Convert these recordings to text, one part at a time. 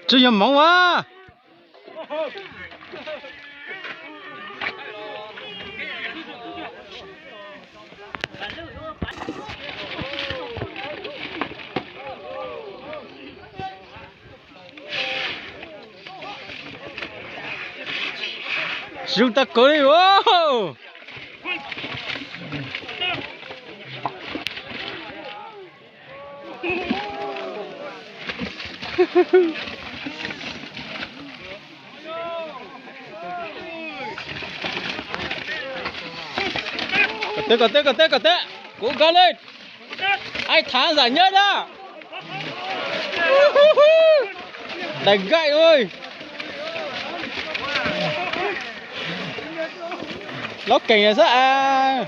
Tsis yog hmoov a. Zoo tag kawg li os. Kom teb, kom teb, kom teb, kom teb. Kuv nkag li. Ai thav zam nyob na. Daim nkaij ui. Lov keem xwb as.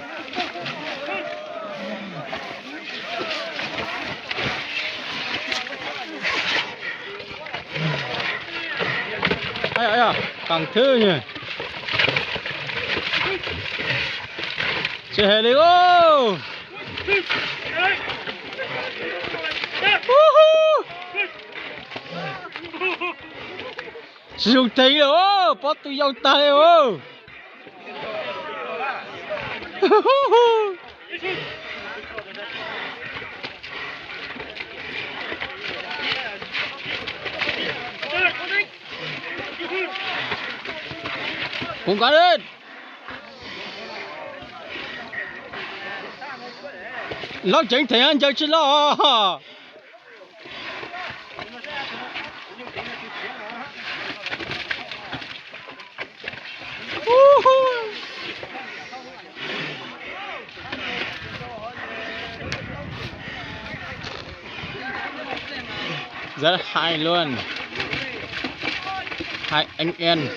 Qas thwb tsis hais li os. Tsis zoo teev li os, pob tw yau tag li os. Kuv nkag li. Lov ceev theem ncaws tsis lov. Giờ hai luôn. Hai anh em.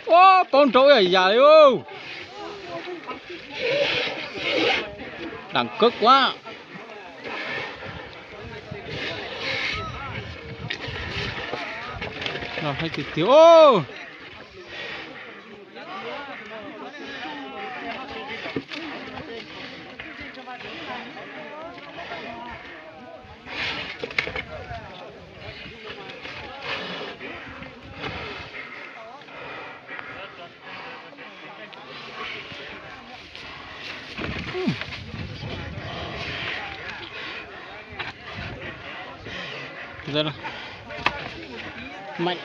Ua, paub nrau ib yam li. Đẳng cấp quá. Los hay tiag tiag. Maj,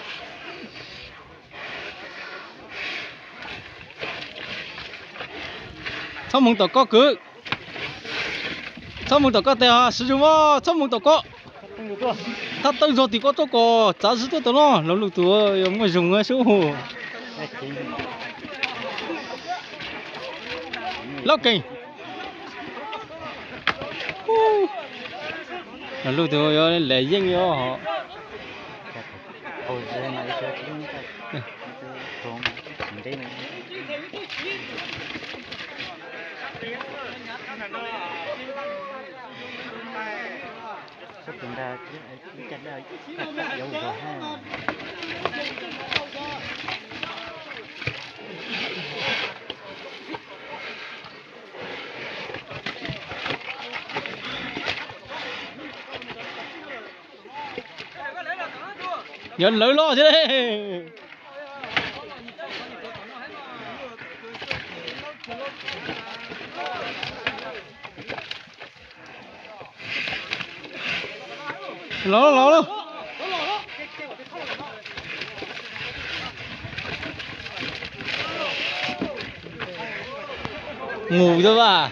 txhob mus tom koj kwv. Txhob mus tom koj tes, siv zog mog, txhob mus tom koj. Thaj tawb zog tim koj tuaj kom txav zog tuaj tom no, lawv lub tus yuav muaj zoo sub. Lov keem. Lawv lub tus yuav lem yeej yuav hov. Yog lawv los thiab. Los los los. Mus xwb as.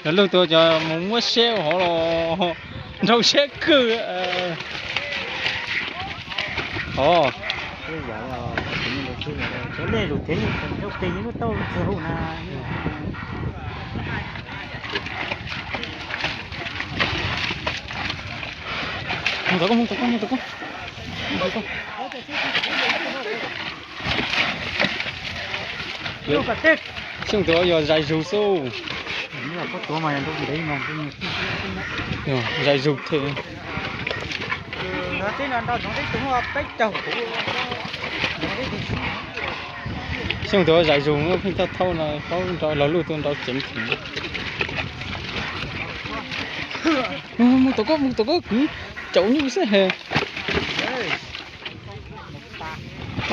Lawv lub tus cov mus muab seb hov los. Nrau siab kawg. Os. Mus tom koj, mus tom koj, mus tom koj. Xyoo tuav yog zais zug xwb. Zais zug thiab. Xyoo tuav zais zug pheej thauj thauj no paub nrau los luj tuaj nrau ceev kheev. Mus tom koj, mus tom koj kwv caum nyuj xwb he.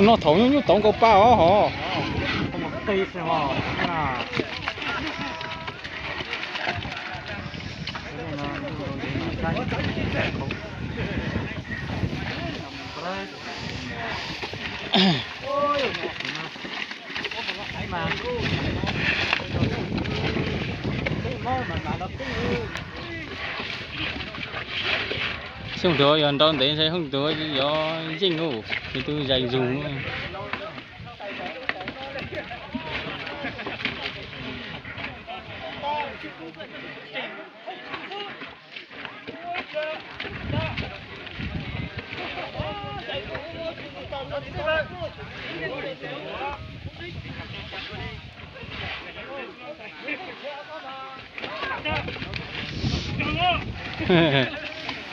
No thaum nyuj nyuj tauv nkaus pa os hov. Xyoo tuav yog nrau ntev ntshai, xyoo tuav yog yeej ub, yog tus zais zug.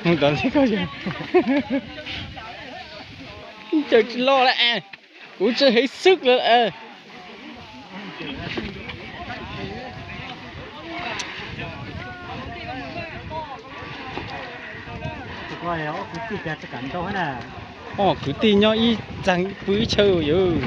Mus tom ntej koj yog. Caws tsis loj lawm es, kuv tsis heev xwb lawm es. Ob kwv tij nyob ib txag pw ib chaw yog.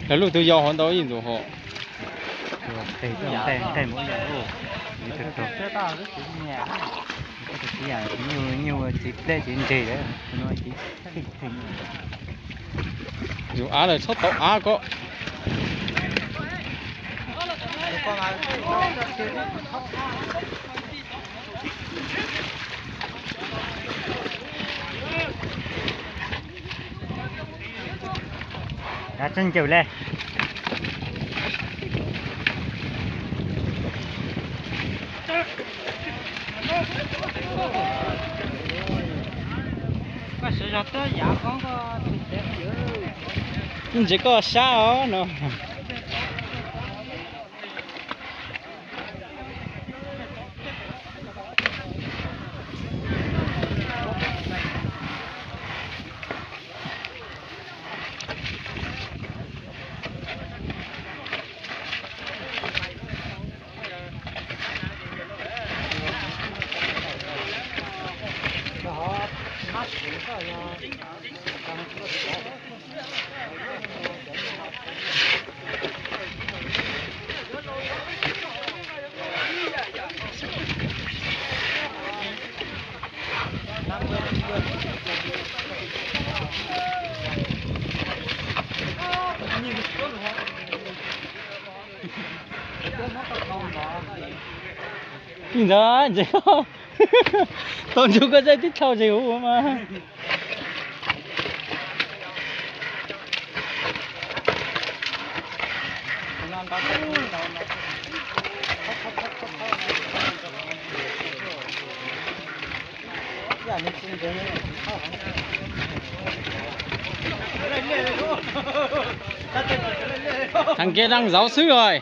Lawv lub tus yau hov ntau ib ntxuas hov. Nyuj txiv pleb txiv ntseg, yus av lawm txhob tau av ko. Av tseem ncaws le. Ntses koj sab os no. Li ntawd ntses koj, tau ntsug koj zaj tib thau zes huv mas. Thằng kia đang giấu xíu rồi.